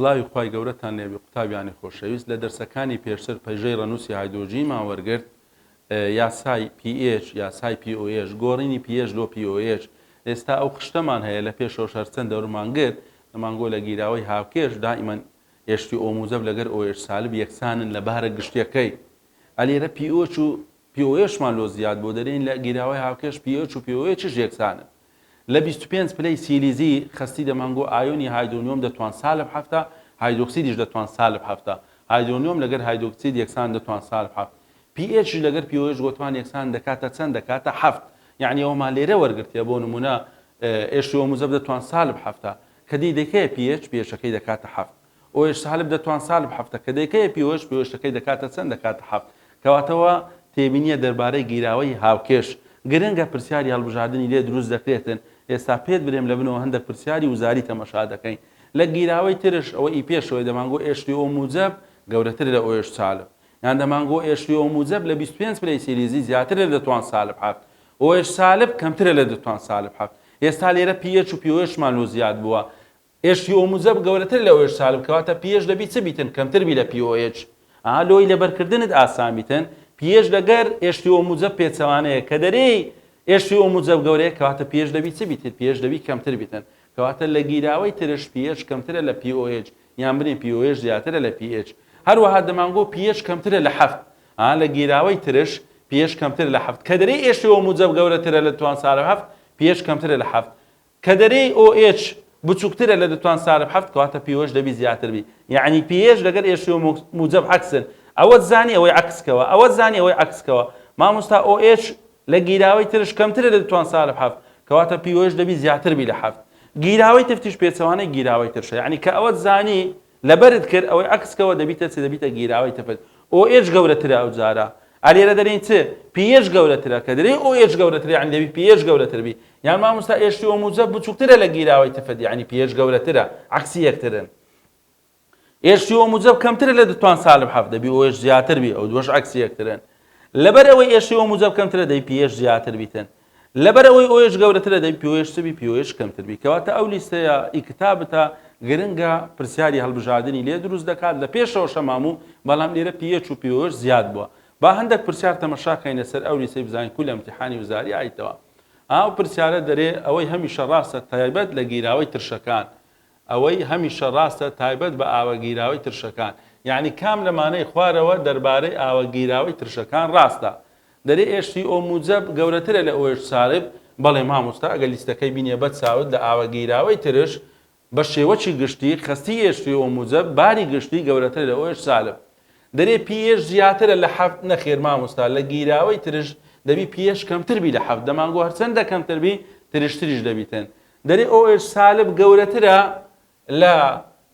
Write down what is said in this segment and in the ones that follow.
سڵاوی خوای گەورەتان لێبی قوتابیانی خۆشەویست لە دەرسەکانی پێشتر پەیژەی ڕەنووسی هایدرۆجینمان وەرگرت یاسای pH یاسای pOH گۆڕینی pH لۆ pOH ئێستا ئەو خشتەمان هەیە لە پێشەوەش هەرچەند دەورمان گرت دەمانگۆ لە گیراوەی هاوکێش دائیمەن H2O موجەب لەگەر OH سالب یەکسانن لە بارە گشتیەکەی ئەلێرە pH و pOH مان لۆ زیاد بۆ دەرێین لە گیراوەی هاوکێش pH و pOH یش یەکسانن لە 25 پلەی سیلیزی خەستی دەمانگۆ ئایۆنی هایدرۆنیۆم دەتوان سالب حەفتە هایدرۆکسیدیش دەتوان سالب حەفتە هایدرۆنیۆم لەگەر هایدرۆکسید یەکسان دەتوان سالب حەفت pH لەگەر pOH گۆتمان یەکسان دەکاتە چەند دەکاتە حەفت یەعنی ئەوەمان لێرە وەرگرتیە بۆ نمونە H2O موجەب دەتوان سالب حەفتە کە دی دەکەیە pH pH ەکەی دەکاتە حەفت OH سالب دەتوان سالب حەفتە کە دەیکەیە pOH pOH ەکەی دەکاتە چەند دەکاتە حەفت کەواتەوە تێبینیە دەربارەی گیراوەی هاوکێش گرنگە پرسیاری هەڵبژاردنی لێ دروست دەکرێتن ئێستا پێت برێم لە بنەوە هەندەک پرسیاری وزاری تەمەشا دەکەین لە گیراوەی ترش ئەوە ئی پێشەوەی دەمانگۆ H2O موجەب گەورەترە لە OH سالب یان دەمانگۆ H2O موجەب لە 25 پلەی سیلیزی زیاترە لە دەتوان سالب حەفت OH سالب کەمترە لە دەتوان سالب حەفت ئێستا لێرە pH و pOH مان لۆ زیاد بووە H2O موجەب گەورەترە لە OH سالب کەواتە pH دەبی چ بیتن کەمتر بی لە pOH ئا لۆی لەبەرکردنت ئاسان بیتن pH لەگەر H2O موجەب پێچەوانەیە کە دەرێی H2O موجەب گەورەیە کەواتە pH دەبی چ بیتن pH دەبی کەمتر بیتن کەواتە لە گیراوەی ترش pH کەمترە لە pOH یان بنێ pOH زیاترە لە pH هەروەها دەمانگۆ pH کەمترە لە حەفت ئا لە گیراوەی ترش pH کەمترە لە حەفت کە دەرێی H2O موجەب گەورەترە لە توان سالب حەفت pH کەمترە لە حەفت کە دەرێی OH بچوکترە لە دتوان سالب حەفت کەواتە pOH دەبی زیاتر بی یەعنی pH لەگەر H2O موجەب عەکسن ئەوەت زانی ئەوەی عەکس کەوە ئەوەت زانی ئەوەی عەکس کەوە مامۆستا OH لە گیراوەی ترش کەمترە لە دتوان سالب حەفت کەواتە pOH دەبی زیاتر بی لە حەفت گیراوەی تفتیش پێچەوانەی گیراوەی ترشە یەعنی کە ئەوەت زانی لەبەرت کرد ئەوەی عەکس کەوە دەبیتە چ دەبیتە گیراوەی تفت OH گەورەترە ئەو جارە ئەلێرە دەرێین چ pH گەورەترە کە دەرێی OH گەورەترە یعنی دەبی pH گەورەتر بی یان مامۆستا H2O موجەب بچووکترە لە گیراوەی تفت یعنی pH گەورەترە عەکسی یەکترن H2O موجەب کەمترە لە دتوان سالب حەفت دەبی OH زیاتر بی ئەو دووەش عەکسی یەکترن لەبەر ئەوەی H2O موجەب کەمترە دەی pH زیاتر بیتن لەبەر ئەوەی OH گەورەترە دەبی pOH چ بی pOH کەمتر بی کەواتە ئەو لیستەیە ئی کتابتە گرنگە پرسیاری هەڵبژاردنی لێ دروست دەکات لە پێشەوە شەماموو بەڵام لێرە pH و pOH زیاد بووە با هەندێک پرسیار تەمەشا کەینە سەر ئەو لیستەی بزانین کو لە امتحانی وزاری ئایتەوە ئەو پرسیارە دەرێ ئەوەی هەمیشە ڕاستە تایبەت لە گیراوەی ترشەکان ئەوەی هەمیشە ڕاستە تایبەت بە ئاوە گیراوەی ترشەکان یعنی کام لەمانەی خوارەوە دەربارەی ئاوە گیراوەی ترشەکان ڕاستە دەرێ H2O موجەب گەورەترە لە OH سالب، بەڵێ مامۆستا ئەگەر لیستەکەی بینیە بە چاوت لە ئاوە گیراوەی ترش بە شێوەکی گشتی خەستی H2O موجەب باری گشتی گەورەترە لە OH سالب. دەرێ pH زیاترە لە حەفت نەخێر مامۆستا لە گیراوەی ترش دەبی pH کەمتر بی لە حەفت دەمانگۆ هەرچەندە کەمتر بی ترشتریش دەبیتن. دەرێ OH سالب گەورەترە لە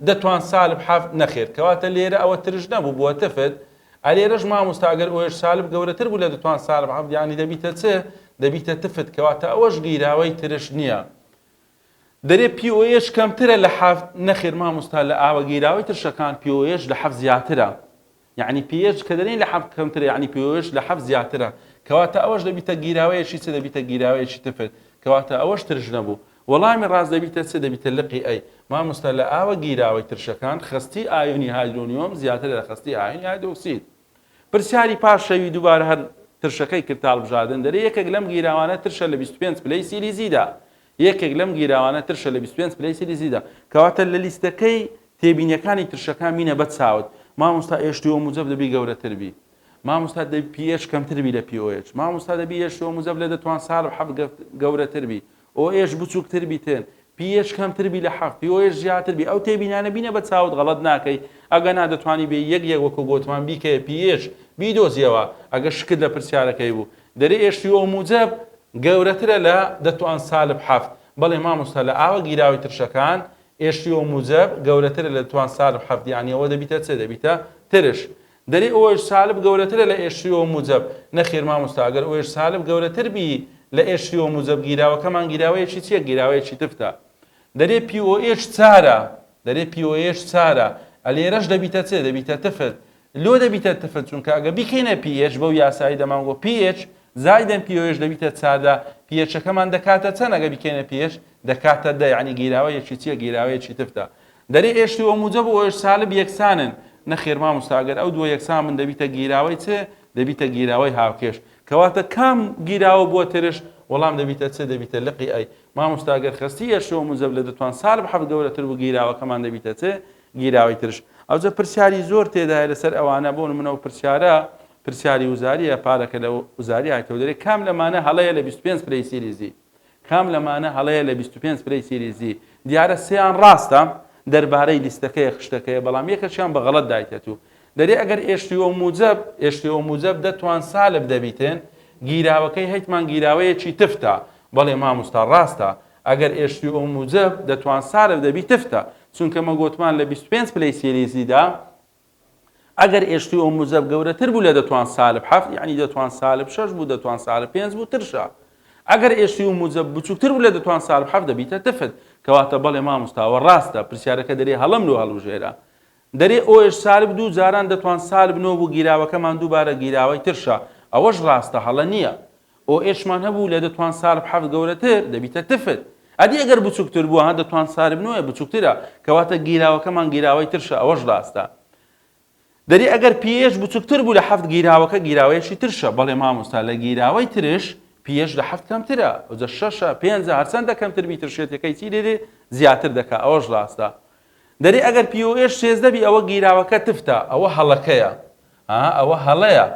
دەتوان سالب حەفت نەخێر کەواتە لێرە ئەوە ترش نەبوو بووە تفت ئەلێرەش مامۆستا ئەگەر OH سالب گەورەتر بوو لە دەتوان سالب حەفت یانی دەبیتە چ دەبیتە تفت کەواتە ئەوەش گیراوەی ترش نییە دەرێ pOH کەمترە لە حەفت نەخێر مامۆستا لە ئاوە گیراوەی ترشەکان pOH لە حەفت زیاترە یەعنی pH کە دەرێین لە حەفت کەمترە یەعنی pOH لە حەفت زیاترە کەواتە ئەوەش دەبیتە گیراوەیەکی چ دەبیتە گیراوەیەکی تفت کەواتە ئەوەش ترش نەبوو وەڵامی ڕاست دەبیتە چ دەبیتە لقی A مامۆستا لە ئاوە گیراوەی ترشەکان خەستی ئایۆنی هایدرۆنیۆم زیاترە لە خەستی ئایۆنی هایدرۆکسید پرسیاری پاش شەوی دووبارە هەر ترشەکەی کرد تا هەڵبژاردن دەرێ یەکێک لەم گیراوانە ترشە لە 25 پلەی سیلیزیدا یەکێک لەم گیراوانە ترشە لە 25 پلەی سیلیزیدا کەواتە لە لیستەکەی تێبینیەکانی ترشەکان بینە بە چاوت مامۆستا H2O موجەب دەبی گەورەتر بی مامۆستا دەبی pH کەمتر بی لە pOH مامۆستا دەبی H2O موجەب لە دەتوان سالب حەفت گەورەتر بی OH بچووکتر بیتن pH کەمتر بی لە حەفت pOH زیاتر بی ئەو تێبینانە بینە بە چاوت غەڵەت ناکەی ئەگە نا دەتوانی بێ یەک یەک وەکو گۆتمان بیکەیە pH بیدۆزیەوە ئەگە شکت لە پرسیارەکەی بوو دەرێ H2O موجەب گەورەترە لە دەتوان سالب حەفت بەڵێ مامۆستا لە ئاوە گیراوی ترشەکان H2O موجەب گەورەترە لە توان سالب حەفت یانی ئەوە دەبیتە چ دەبیتە ترش دەرێ OH سالب گەورەترە لە H2O موجەب نەخێر مامۆستا ئەگەر OH سالب گەورەتر بی لە H2O موجەب گیراوەکەمان گیراوەیەکی چیە گیراوەیەکی تفتە دەرێ pOH چارە دەرێ pOH چارە ئەلێرەش دەبیتە چ دەبیتە تفت لۆ دەبیتە تفت چونکە ئەگە بیکەینە pH بەو یاسایی دەمانگۆ pH زایدەن pOH دەبیتە 14 pH ەکەمان دەکاتە چەند ئەگە بیکەینە pH دەکاتە دە یعنی گیراوە یەکی چیە گیراوەیەکی تفتە. دەرێ H2O موجەب و OH سالب یەکسانن. نەخێر مامۆستا ئەگەر ئەو دووە یەکسان بن دەبیتە گیراوەی چ؟ دەبیتە گیراوەی هاوکێش. کەواتە کام گیراوە بووە ترش؟ وەڵام دەبیتە چ؟ دەبیتە لقی A. مامۆستا گەر خەستی H2O موجەب لە دەتوان سالب حەفت گەورەتر بوو گیراوەکەمان دەبیتە چ؟ گیراوەی ترش. ئەوجە پرسیاری زۆر تێدایە لەسەر ئەوانە بۆ نمونە ئەو پرسیارە پرسیاری وزاریە پارەکە لە وزاری هاتەوە دەرێ کام لەمانە هەڵەیە لە 25 پلەی سیلیزی کام لەمانە هەڵەیە لە 25 پلەی سیلیزی دیارە سیان ڕاستە دەربارەی لیستەکەیە خشتەکەیە بەڵام یەکەشیان بە غەڵەت دایتێت و دەرێ ئەگەر H2O موجەب H2O موجەب دەتوان سالب دەبیتن گیراوەکەی هەیتمان گیراوەیەکی تفتە بەڵێ مامۆستا ڕاستە ئەگەر H2O موجەب دەتوان سالب دەبی تفتە چونکە مە گۆتمان لە 25 پلەی سیلیزیدا ئەگەر H2O موجەب گەورەتر بوو لە دەتوان سالب حەفت یعنی دەتوان سالب شەش بوو دەتوان سالب پێنج بوو ترشە ئەگەر H2O موجەب بچووکتر بوو لە دەتوان سالب حەفت دەبیتە تفت کەواتە بەڵێ مامۆستاوە ڕاستە پرسیارەکە دەرێ هەڵەم لۆ هەڵبژێرە دەرێ OH سالب دوو جاران دەتوان سالب نۆ بوو گیراوەکەمان دووبارە گیراوەی ترشە ئەوەش ڕاستە هەڵە نییە OH مان هەبوو لە دەتوان سالب حەفت گەورەتر دەبیتە تفت ئەدی ئەگەر بچووکتر بوو ها دەتوان سالب نۆیە بچووکترە کەواتە گیراوەکەمان گیراوەی ترشە ئەوەش ڕاستە دەری ئەگەر pH بچووکتر بوو لە حەفت گیراوەکە گیراوەیەکی ترشە بەڵێ مامۆستا لە گیراوەی ترش pH لە حەفت کەمترە ئەوجە شەشە پێنجە هەرچەندە کەمتر بی ترشێتەکەی چی لێ دێ زیاتر دەکا ئەوەش ڕاستە دەری ئەگەر pOH 13 بی ئەوە گیراوەکە تفتە ئەوە هەڵەکەیە ها ئەوە هەڵەیە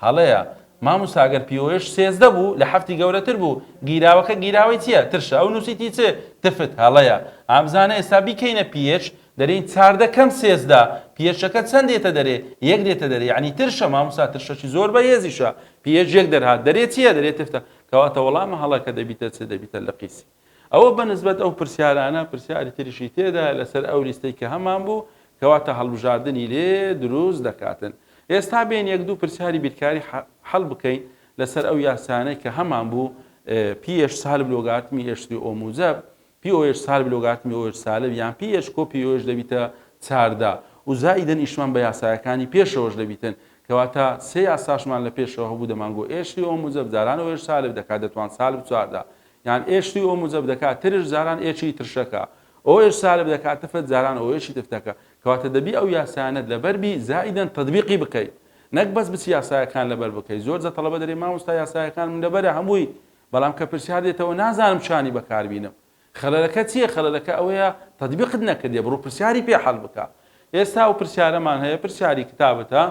هەڵەیە ماموستا گەر pOH 13 بوو لە حەفتی گەورەتر بوو گیراوەکە گیراوەی چیە ترشە ئەو نوسیتی چ تفت هەڵەیە ئابزانە ئێستا بیکەینە pH دەرێین 14 کەم 13 pH ەکە چەند دێتە دەرێ یەک دێتە دەرێ یعنی ترشە ماموستا ترشەکی زۆر بەهێزیشە pH یەک دەرهات دەرێ چیە دەرێ تفتە کەواتە وەڵامە هەڵەکە دەبیتە چ دەبیتە لقی C ئەوە بە نسبەت ئەو پرسیارانە پرسیاری تریشی تێدایە لەسەر ئەو لیستەی کە هەمان بوو کەواتە هەڵبژاردنی لێ دروست دەکاتن. ئێستا بێین یەک دوو پرسیاری بیرکاری حەل بکەین لەسەر ئەو یاسایانەی کە هەمان بوو pH سالب لۆگارتمی H3O موجەب pOH سالب لۆگارتمی OH سالب یان pH کۆ pOH دەبیتە 14 و زائیدەن ئیشمان بە یاسایەکانی پێشەوەش دەبیتن کەواتە سێ یاساشمان لە پێشەوە هەبوو دەمانگۆ H3O موجەب جاران OH سالب دەکات دەتوان سالب 14 یان H3O موجەب دەکات ترش جاران H ی ترشەکە OH سالب دەکات تفت جاران OH ی تفتەکە کەواتە دەبی ئەو یاسایانەت لەبەر بی زائیدەن تەتبیقی بکەی نەک بەس بچی یاسایەکان لەبەر بکەی زۆر جە تەڵەبە دەرێ مامۆستا یاسایەکانم لەبەرە هەمووی بەڵام کە پرسیار دێتەوە نازانم چانی بەکاربینم خەلەلەکە چییە خەلەلەکە ئەوەیە تەتبیقت نەکردێ بڕۆ پرسیاری پێ حەل بکە ئێستا ئەو پرسیارەمان هەیە پرسیاری کتابتە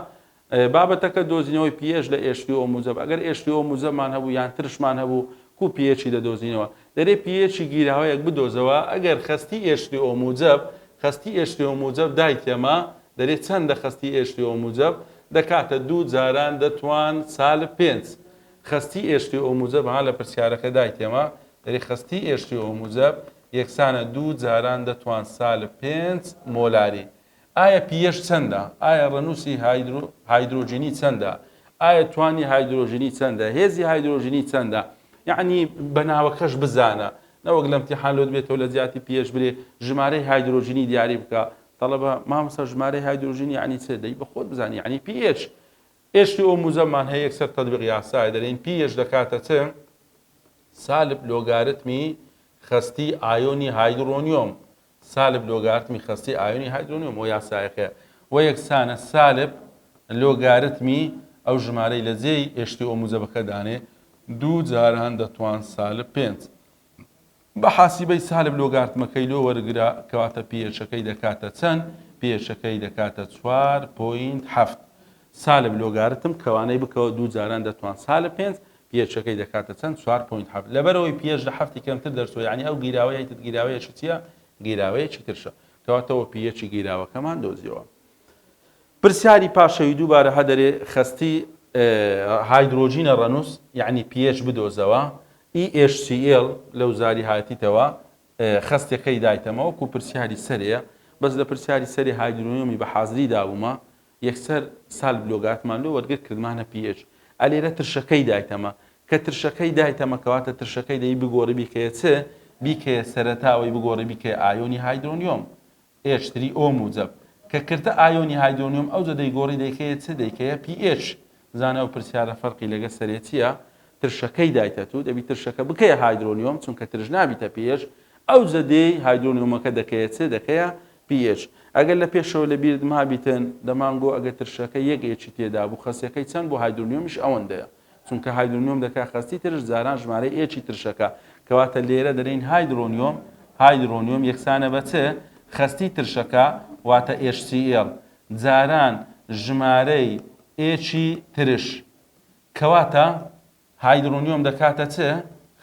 بابەتەکە دۆزینەوەی pH لە H2O موجەب ئەگەر H2O موجەبمان هەبوو یان ترشمان هەبوو کو pH ی دەدۆزینەوە دەرێ pH ی گیراوەیەک بدۆزەوە ئەگەر خەستی H2O موجەب خەستی H2O موجەب دایتەمە دەرێ چەندە خەستی H2O موجەب دەکاتە دوو جاران دەتوان سالب پێنج خەستی H2O موجەب ها لە پرسیارەکە دایتەمە دەرێ خەستی H2O موجەب یەکسانە دوو جاران دەتوان سالب پێنج مۆلاری ئایا pH چەندە؟ ئایا ڕەنووسی هایدرۆجینی چەندە؟ ئایا توانی هایدرۆژینی چەندە؟ هێزی هایدرۆژینی چەندە؟ یەعنی بە ناوەکەش بزانە نەوەک لە امتحان لۆت بێتەوە لە جیاتی pH برێ ژمارەی هایدرۆژینی دیاری بکە تەڵەبە مامۆستا ژمارەی هایدرۆژینی یعنی چ دەی بە خۆت بزانی یعنی pH H2O موجەبمان هەیە یەکسەر تەتبیق یاسایە دەرێین pH دەکاتە چ سالب لۆگارتمی خەستی ئایۆنی هایدرۆنیۆم سالب لۆگارتمی خەستی ئایۆنی هایدرۆنیۆم وە یاسایەکەیە وە یەکسانە سالب لۆگارتمی ئەو ژمارەی لە جێی H2O موجەبەکە دانێ دوو جاران دەتوان سالب پێنج بە حاسیبەی سالب لۆگارتمەکەی لۆ وەرگرە کەواتە pH ەکەی دەکاتە چەند pH ەکەی دەکاتە چوار point حەفت سالب لۆگارتم کەوانەی بکەوە دوو جاران دەتوان سالب پێنج pH ەکەی دەکاتە چەند؟ چوار point حەفت لەبەرئەوەی pH لە حەفتی کەمتر دەرچووە یانی ئەو گیراوەی هەیتت گیراوەیەکی چییە؟ گیراوەیەکی ترشە کەواتەوە pH ی گیراوەکەمان دۆزیەوە. پرسیاری پاشەوی دووبارە هەدەرێ خەستی هایدرۆجینە ڕەنووس یعنی pH بدۆزەوە EHCl لەو زاری هاتیتەوە خەستەکەی دایتەمە وەکو پرسیاری سەرەیە بەس لە پرسیاری سەری هایدرۆنیۆمی بە حازری دابوومە یەکسەر سالب لۆگارتمان لۆ وەرگرت کردمانە pH ئەلێرە ترشەکەی دایتەمە کە ترشەکەی دایتەمە کەواتە ترشەکەی دەی بگۆڕی بیکەیە چ بیکەیە سەرەتا ئەوەی بگۆڕی بیکەیە ئایۆنی هایدرۆنیۆم H3O موجەب کە کردە ئایۆنی هایدرۆنیۆم ئەوجە دەیگۆڕی دەیکەیە چ دەیکەیە pH بزانە ئەو پرسیارە فەرقی لەگە سەرێ چییە ترشەکەی دایتە تو دەبی ترشەکە بکەیە هایدرۆنیۆم چونکە ترش نابیتە pH ئەوجە دێی هایدرۆنیۆمەکە دەکەیە چ دەکەیە pH. ئەگەر لە پێشەوە لە بیرت مابیتن دەمانگۆ ئەگەر ترشەکە یەک H ی تێدا بوو خەستیەکەی چەند بوو هایدرۆنیۆمیش ئەوەندەیە چونکە هایدرۆنیۆم دەکا خەستی ترش جاران ژمارەی H ی ترشەکە کەواتە لێرە دەرێین هایدرۆنیۆم هایدرۆنیۆم یەکسانە بە چ خەستی ترشەکە واتە HCl جاران ژمارەی H ی ترش کەواتە هایدرۆنیۆم دەکاتە چ؟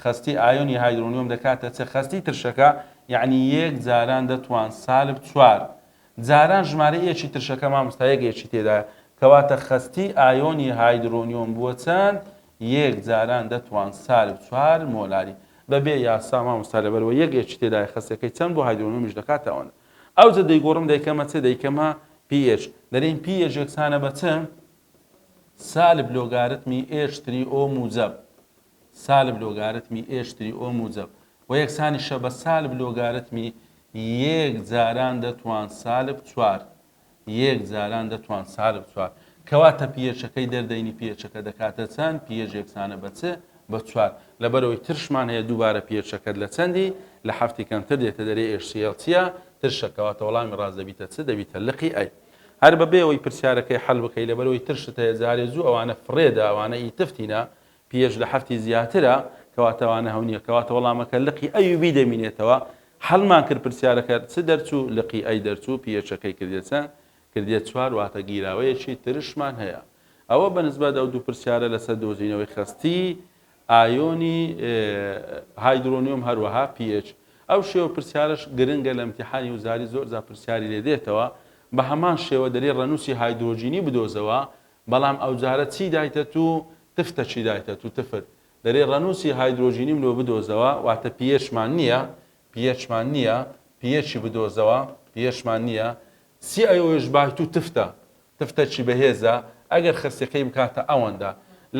خەستی ئایۆنی هایدرۆنیۆم دەکاتە چ؟ خەستی ترشەکە یەعنی یەک جاران دە توان سالب چوار جاران ژمارەی H ی ترشەکە مامۆستا یەک H ی تێدایە کەواتە خەستی ئایۆنی هایدرۆنیۆم بووە چەند؟ یەک جاران دە توان سالب چوار مۆلاری بەبێ یاسا مامۆستا لەبەرئەوە یەک H ی تێدایە خەستەکەی چەند بۆ هایدرۆنیۆمیش دەکاتە ئەوەندە ئەوجە دەیگۆڕم دەیکەمە چ؟ دەیکەمە pH دەرێین pH یەکسانە بە چ؟ سالب لۆگارتمی H three O موجەب سالب لۆگارتمی H three O موجەب وە یەکسانیشە بە سالب لۆگارتمی یەک جاران دەتوان سالب چوار یەک جاران دەتوان سالب چوار کەواتە pH ەکەی دەردەینی pH ەکە دەکاتە چەند pH یەکسانە بە چ بە چوار لەبەرەوەی ترشمان هەیە دووبارە pH ەکەت لە چەندی لە حەفتی کەمتر دێتە دەرێ HCl چییە ترشە کەواتە وەڵامی ڕاست دەبیتە چ دەبیتە لقی A هەر بەبێ ئەوەی پرسیارەکەی حەل بکەی لەبەرئەوەی ترشت هەیە جارێ زوو ئەوانە فڕێدە ئەوانە ئی تفتینە pH لە حەفتی زیاترە کەواتە ئەوانە هەو نیە کەواتە وەڵامەکە لقی A و B دەمینێتەوە حەلمان کرد پرسیارەکە چ دەرچوو لقی A دەرچوو pH ەکەی کردیە چەند کردیە چوار واتە گیراوەیەکی ترشمان هەیە ئەوە بە نسبەت ئەو دوو پرسیارە لەسەر دۆزینەوەی خەستی ئایۆنی هایدرۆنیۆم هەروەها pH. ئەو شێوە پرسیارەش گرنگە لە ئیمتیحانی وزاری زۆر جار پرسیاری لێ دێتەوە بە هەمان شێوە دەرێ ڕەنووسی هایدرۆجینی بدۆزەوە بەڵام ئەوجارە چی دایتە تو تفتە چی دایتە تو تفت دەرێ ڕەنووسی هایدرۆجینیم لۆ بدۆزەوە واتە pH مان نییە pH مان نییە pH ی بدۆزەوە pH مان نییە CaOH بای تو تفتە تفتەکی بەهێزە ئەگەر خەستەکەی بکاتە ئەوەندە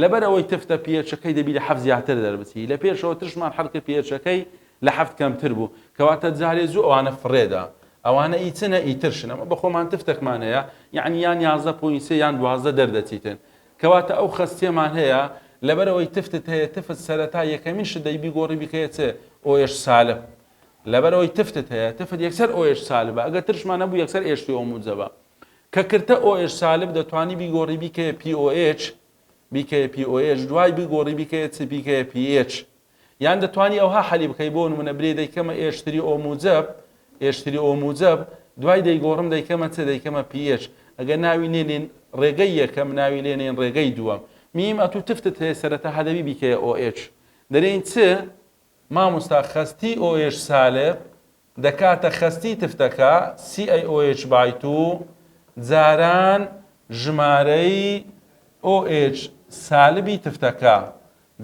لەبەر ئەوەی تفتە pH ەکەی دەبی لە حەفت زیاتر دەربچی لە پێشەوە ترشمان حەل کرد pH ەکەی لە حەفت کەمتر بوو کەواتە جارێ زوو ئەوانە فڕێدا ئەوانە ئی چنە ئی ترشن ئەمە بەخۆمان تفتەکمان هەیە یعنی یان 11 point سێ یان 12 دەردەچیتن کەواتە ئەو خەستیەمان هەیە لەبەرئەوەی تفتت هەیە تفت سەرەتا یەکەمین شت دەی بیگۆڕی بیکەیە چ OH سالب لەبەرئەوەی تفتت هەیە تفت یەکسەر OH سالبە ئەگەر ترشمان هەبوو یەکسەر H3O موجەبە کە کرتە OH سالب دەتوانی بیگۆڕی بیکەیە pOH بیکەیە pOH دوای بیگۆڕی بیکەیە چ بیکەیە pH یان دەتوانی ئەوها حەلی بکەی بۆ نمونە برێ دەیکەمە H3O موجەب H3O موجەب دوای دەیگۆڕم دەیکەمە چ دەیکەمە pH ئەگەر ناوی نێنین ڕێگەی یەکەم ناوی لێنین ڕێگەی دووەم میم ئەتوو تفتت هەیە سەرەتا هەدەبی بیکەیە OH دەرێین چ مامۆستا خەستی OH سالب دەکاتە خەستی تفتەکە، CaOH by two، جاران ژمارەی OH سالبی تفتەکە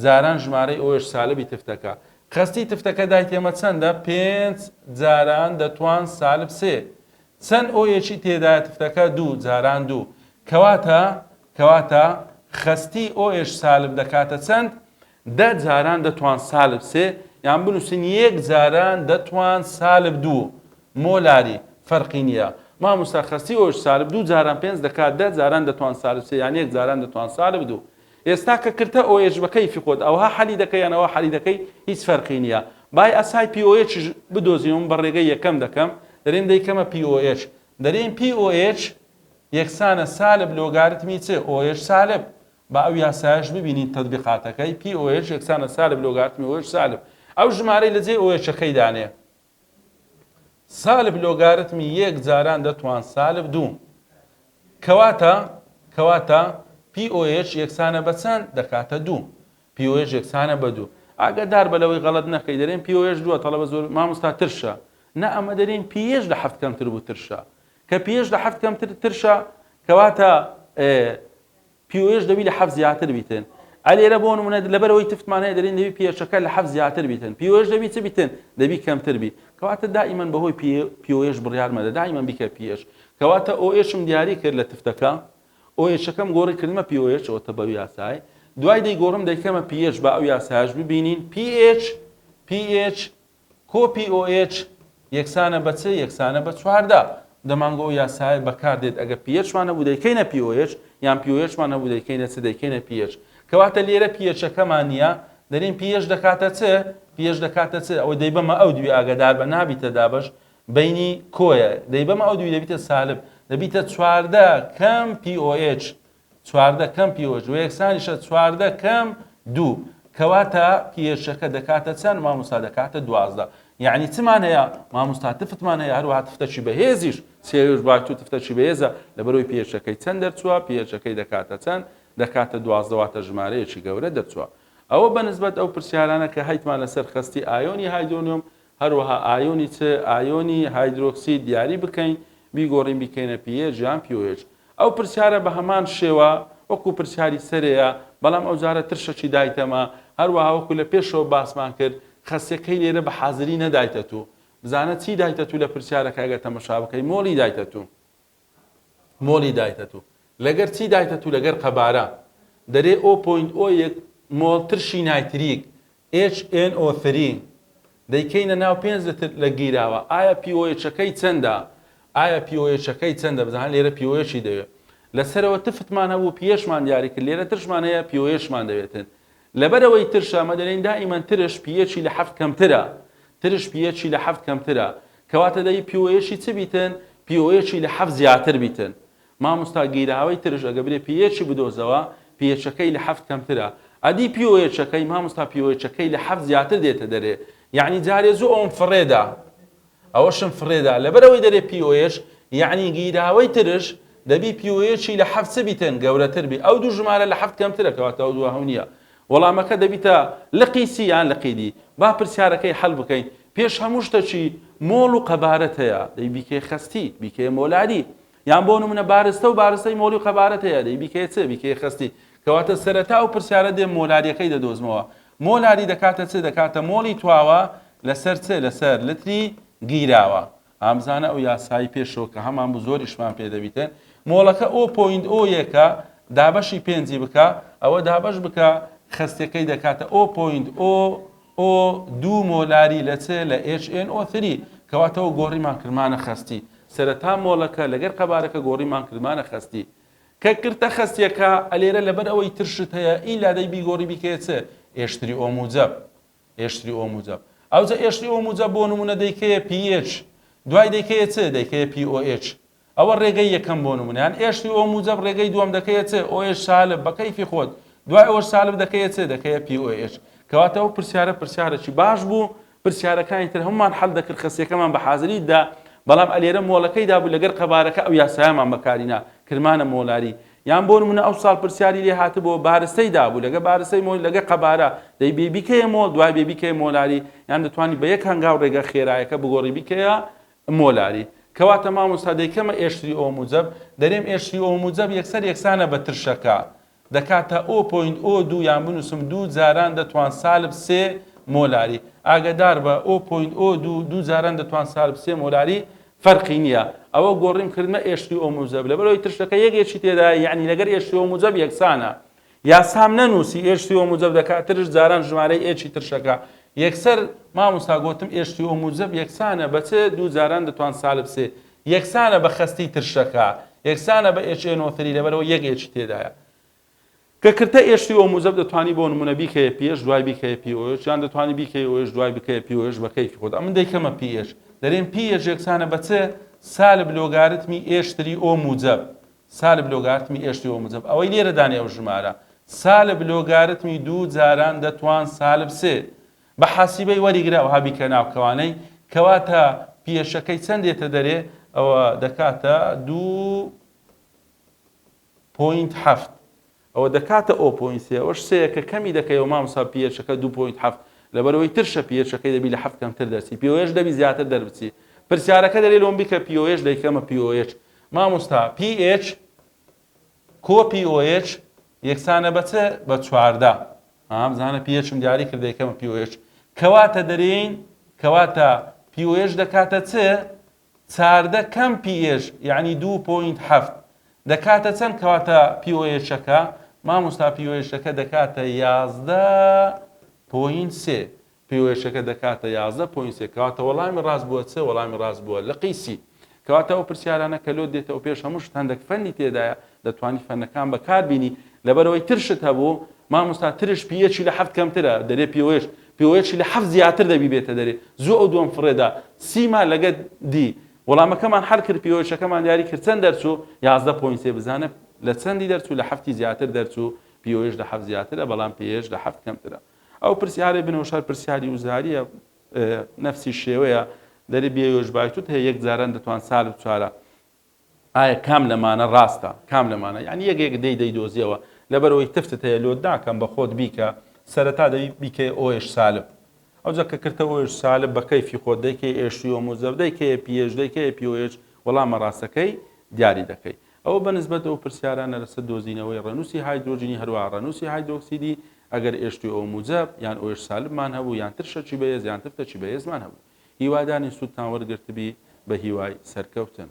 جاران ژمارەی OH سالبی تفتەکە. خەستی تفتەکە دایتێمە چەندە؟ پێنج جاران دەتوان سالب سێ. چەند OH ی تێدایە تفتەکە؟ دوو جاران دوو. کەواتە کەواتە خەستی OH سالب دەکاتە چەند؟ دە جاران دە توان سالب سێ یان بنووسین یەک جاران دە توان سالب دوو مۆلاری فەرقی نییە مامۆستا خەستی OH سالب دوو جاران پێنج دەکات دە جاران دە توان سالب سێ یان یەک جاران دە توان سالب دوو ئێستا کە کرتە OH بە کەیفی خۆت ئەوها حەلی دەکەی یان ئەوها حەلی دەکەی هیچ فەرقی نییە بای ئەسای pOH بدۆزینەوە من بە ڕێگەی یەکەم دەکەم دەرێم دەیکەمە pOH دەرێین pOH یەکسانە سالب لۆگاریتمی چ OH سالب با ئەو یاسایەش ببینین تەتبیقاتەکەی، pOH یەکسانە سالب لۆگارتمی OH سالب. ئەو ژمارەی لە جێی OH ەکەی دانێ. سالب لۆگارتمی یەک جاران دەتوان سالب دوو. کەواتە کەواتە pOH یەکسانە بە چەند؟ دەکاتە دوو. pOH یەکسانە بە دوو. ئاگادار بە لەوەی غەڵەت نەکەی دەرێن pOH دووە تەڵەبە زۆر مامۆستا ترشە. نا ئەمە دەرێن pH لە حەفت کەمتر بوو ترشە. کە pH لە حەفت کەمتر ترشە کەواتە pOH دەبی لە حەفت زیاتر بیتن ئە لێرە بۆ نمونە لەبەرەوەی تفتمان هەیە دەرێن دەبی pH ەکە لە حەفت زیاتر بیتن pOH دەبی چ بیتن دەبی کەمتر بی کەواتە دائیمەن بەهۆی pOH بڕیار مەدە دائیمەن بیکە pH کەواتە OH م دیاری کرد لە تفتەکە OH ەکەم گۆڕی کردمە pOH ئەوەتە بەو یاسای دوای دەیگۆڕم دەیکەمە pH با ئەو یاسایش ببینین pH pH کۆ pOH یەکسانە بە چ؟ یەکسانە بە 14. دەمانگۆ ئەو یاسایە بەکاردێت ئەگەر pH مان هەبوو دەیکەینە pOH یان pOH مان هەبوو دەیکەینە چ؟ دەیکەینە pH. کەواتە لێرە pH ەکەمان نییە دەرێین pH دەکاتە چ؟ pH دەکاتە چ؟ ئەوەی دەیبەمە ئەو دوی ئاگادار بە نابیتە دابەش. بەینی کۆیە دەیبەمە ئەو دووی دەبیتە سالب دەبیتە 14 کەم pOH 14 کەم pOH و یەکسانیشە 14 کەم دوو کەواتە pH ەکە دەکاتە چەند مامۆستا دەکاتە 12 یعنی چمان هەیە مامۆستا تفتمان هەیە هەروەها تفتەکی بەهێزیش سێوش باتو تفتەکی بەهێزە لەبەرەوەی pH ەکەی چەند دەرچووە pH ەکەی دەکاتە چەند دەکاتە 12 واتە ژمارەیەکی گەورە دەرچووە ئەوە بەنسبەت ئەو پرسیارانە کە هەیتمان لەسەر خەستی ئایۆنی هایدرۆنیۆم هەروەها ئایۆنی چ ئایۆنی هایدرۆکسید دیاری بکەین بیگۆڕین بیکەینە pH یان pOH ئەو پرسیارە بە هەمان شێوە وەکو پرسیاری سەرێیە بەڵام ئەوجارە ترشەکی دایتەمە هەروەها وەکو لە پێشەوە باسمان کرد خەسیەکەی لێرە بە حازری نەدایتە تو بزانە چی دایتە تو لە پرسیارەکە ئەگەر تەمەشا بکەی مۆڵی دایتە تو مۆڵی دایتە تو لەگەر چی دایتە تو لەگەر قەبارە دەرێ o point o یەک مۆڵ ترشی نایتریک HNO3 دەیکەینە ناو پێنج لتر لە گیراوە ئایا pOH ەکەی چەندە ئایا pOH ەکەی چەندە بزانە لێرە pOH ی دەوێت لەسەرەوە تفتمان هەبوو pH مان دیاری کرد لێرە ترشمان هەیە pOH مان دەوێتن لەبەرەوەی ترشە ئەمە دەلێین دائیمەن ترش pH ی لە حەفت کەمترە ترش pH ی لە حەفت کەمترە کەواتە دەی pOH ی چ بیتن pOH ی لە حەفت زیاتر بیتن مامۆستا گیراوەی ترش ئەگە برێ pH ی بدۆزەوە pH ەکەی لە حەفت کەمترە ئەدی pOH ەکەی مامۆستا pOH ەکەی لە حەفت زیاتر دێتە دەرێ یەعنی جارێ زوو ئەوم فڕێدا ئەوەشم فڕێدا لەبەرئەوەی دەرێ pOH یەعنی گیراوەی ترش دەبی pOH ی لە حەفت چ بیتن گەورەتر بی ئەو دوو ژمارە لە حەفت کەمترە کەواتە ئەو دووە هەو نییە وەڵامەکە دەبیتە لقی C یان لقی D با پرسیارەکەی حەل بکەین پێش هەموو شتەکی مۆڵ و قەبارەت هەیە دەی بیکەی خەستی بیکەیە مۆلاری یان بۆ نمونە بارستە و بارستەی مۆڵی و قەبارەت هەیە دەی بیکەیە چ بیکەیە خەستی کەواتە سەرەتا ئەو پرسیارە دێم مۆلاریەکەی دەدۆزمەوە مۆلاری دەکاتە چ دەکاتە مۆڵی تواوە لەسەر چ لەسەر لتری گیراوە ئامزانە ئەو یاسایی پێشەوە کە هەمان بوو زۆر ئیشمان پێ دەبیتن مۆڵەکە o point o یەکە دابەشی پێنجی بکە ئەوە دابەش بکە خەستەکەی دەکاتە o point o o دوو مۆلاری لە چ لە HNO3 کەواتەوە گۆڕیمان کردمانە خەستی سەرەتا مۆڵەکە لەگەر قەبارەکە گۆڕیمان کردمانە خەستی کە کردتە خەستیەکە ئەلێرە لەبەر ئەوەی ترشت هەیە ئیلا دەی بیگۆڕی بیکەیە چ H three O موجەب H three O موجەب ئەوجا H three O موجەب بۆ نمونە دەیکەیە pH دوای دەیکەیە چ دەیکەیە pOH ئەوە ڕێگەی یەکەم بۆ نمونە یان H three O موجەب ڕێگەی دووەم دەکەیە چ OH سالب بە کەیفی خۆت دوای ئەوەش سالب دەکەیە چ دەکەیە pOH کەواتە ئەو پرسیارە پرسیارێکی باش بوو پرسیارەکانی تر هەموومان حەل دەکرد خەسیەکەمان بە حازری دا بەڵام ئەلێرە مۆڵەکەی دابوو لەگەر قەبارەکە ئەو یاسایەمان بەکارینا کرمانە مۆلاری یان بۆ نمونە ئەو ساڵ پرسیاری لێ هاتبووە بارستەی دابوو لەگە بارستەی مۆل لەگە قەبارە دەی بێ بیکەیە مۆڵ دوای بێ بیکەیە مۆلاری یان دەتوانی بە یەک هەنگاو ڕێگە خێرایەکە بگۆڕی بیکەیە مۆلاری. کەواتە مامۆستا دەیکەمە H three O موجەب، دەرێم H three O موجەب یەکسەر یەکسانە بە ترشەکە. دەکاتە o point o دوو یان بنووسم دوو جاران دە توان سالب سێ مۆلاری. ئاگەداربە o point o دوو، دوو جاران دە توان سالب سێ مۆلاری فەرقی نییە. ئەوە گۆڕیم کردمە H three O موجەب. لەبەرئەوەی ترشەکە یەک H ی تێدایە یەعنی لەگەر H three O موجەب یەکسانە. یاسام نەنووسی H three O موجەب دەکات ترش جاران ژمارەی H ی ترشەکە یەکسەر مامۆستا گۆتم H three O موجەب یەکسانە بە چ دوو جاران دەتوان سالب سێ یەکسانە بە خەستی ترشەکە یەکسانە بە HNO three لەبەرەوە یەک H ی تێدایە کە کرتە H three O موجەب دەتوانی بۆ نمونە بیکەیە pH دوای بیکەیە pOH یان دەتوانی بیکەی OH دوای بکەیە pOH بە کەیفی خۆت ئەمن دەیکەمە pH دەرێن pH یەکسانە بە چ سالب لۆگاریتمی H three O موجەب سالب لۆگارتمی H three O موجەب ئەوەی لێرە دانێ ئەو ژمارە سالب لۆگارتمی دوو جاران دەتوان سالب سێ بە حاسیبەی وەریگرە ئەوها بیکە ناو کەوانەی کەواتە pH ەکەی چەند دێتە دەرێ ئەوە دەکاتە دوو point هەفت ئەوە دەکاتە o point سێ ئەوەش سێیە کە کەمی دەکەیەوە مامۆستا pH ەکە دوو point هەفت لەبەرئەوەی ترشە pH ەکەی دەبی لە هەفت کەمتر دەرچی pOH دەبی زیاتر دەربچی پرسیارەکە دەرێ لۆم بیکە pOH دەیکەمە pOH مامۆستا pH کۆ pOH یەکسانە بە چ بە 14 ها بزانە pH م دیاری کرد دەیکەمە pOH کەواتە دەرێین کەواتە pOH دەکاتە چ 14 کەم pH یعنی 2.7 دەکاتە چەند کەواتە pOH ەکە مامۆستا pOH ەکە دەکاتە 11.3 pOH ەکە دەکاتە 11 point سێ کەواتە وەڵامی ڕاست بووە چ وەڵامی ڕاست بووە لقی C کەواتە ئەو پرسیارانە کە لۆت دێتەوە پێش هەموو شت هەندێک فەنی تێدایە دەتوانی فەنەکان بەکار بینی لەبەرەوەی ترشت هەبوو مامۆستا ترش pH ی لە حەفت کەمترە دەرێ pOH. pOH لە حەفت زیاتر دەبی بێتە دەرێ زوو ئەو دووەم فڕێدا سیما لەگە دی وەڵامەکەمان حەل کرد pOH ەکەمان دیاری کرد چەند دەرچوو 11 point سێ بزانە لە چەندی دەرچوو لە حەفتی زیاتر دەرچوو pOH لە حەفت زیاترە بەڵام pH لە حەفت کەمترە ئەو پرسیارەی بنەوشار پرسیاری وزاریە نەفسی شێوەیە دەری بێیۆش بایتوت هەیە یەک جاران دەتوان سالب چوارە ئایا کام لەمانە ڕاستە کام لەمانە یعنی یەک یەک دەی دەیدۆزیەوە لەبەرەوەی تفتت هەیە لۆت ناکەم بە خۆت بیکە سەرەتا دەبی بیکەی OH سالب ئەوجا کە کردتە OH سالب بە کەیفی خۆت دەیکەی H2O موجەب دەیکەیە pH دەیکەیە pOH وەڵامە ڕاستەکەی دیاری دەکەی ئەوە بە نسبەت ئەو پرسیارانە لەسەر دۆزینەوەی ڕێنووسی هایدرۆجینی هەروەها ڕێنووسی هایدرۆکسیدی ئەگەر H2O موجەب یان OH سالبمان هەبوو یان ترشەکی بەهێز یان تفتەکی بەهێزمان هەبوو. هیوادارین سوودتان وەرگرتبی بە هیوای سەرکەوتن.